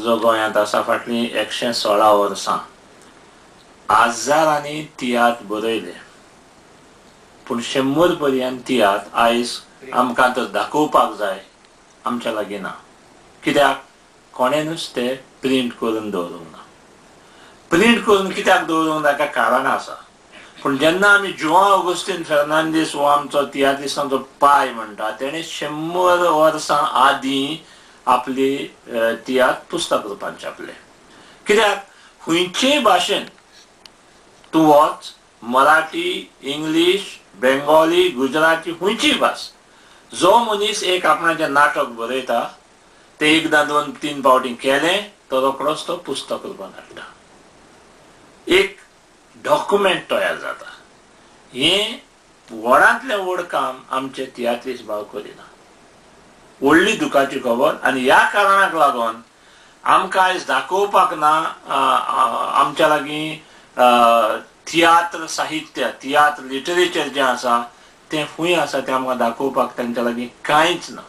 जो गोंयांत आसा फाटलीं 116 वर्सां, हजारांनी तियात्र बरयले, पूण 100 पर्यंत तियात्र आयज आमकां तर दाखोवपाक जाय आमच्या लागीं ना. कित्याक? कोणेनूच ते प्रिंट करून दवरूंक ना. प्रिंट करून कित्याक दवरूंक ना ताका कारण आसा. पूण जेन्ना आमी जुआंव ऑगस्टीन फेर्नांदीस हो आमचो तियात्रिस्तांचो पाय म्हणटा, तेणें 100 वर्सां आदीं आपली तियात्र पुस्तक रुपान छापले. कित्याक? खंयचेय भाशेन तूं वच, मराठी, इंग्लीश, बेंगोली, गुजराती, खंयचीय भास, जो मनीस एक आपणाचें नाटक बरयता ते एकदां 2-3 फावटी केलें तो रोकडोच तो पुस्तक रुपान हाडटा, एक डॉक्युमेंट तयार जाता. हें व्हडांतलें व्हड काम आमचे तियात्रीस भाव करिना. व्हडली दुखाची खबर. आनी ह्या कारणाक लागून आमकां आयज दाखोवपाक ना आमच्या लागीं तियात्र साहित्य, तियात्र लिटरेचर जें आसा तें खंय आसा तें आमकां दाखोवपाक तांच्या लागीं कांयच ना.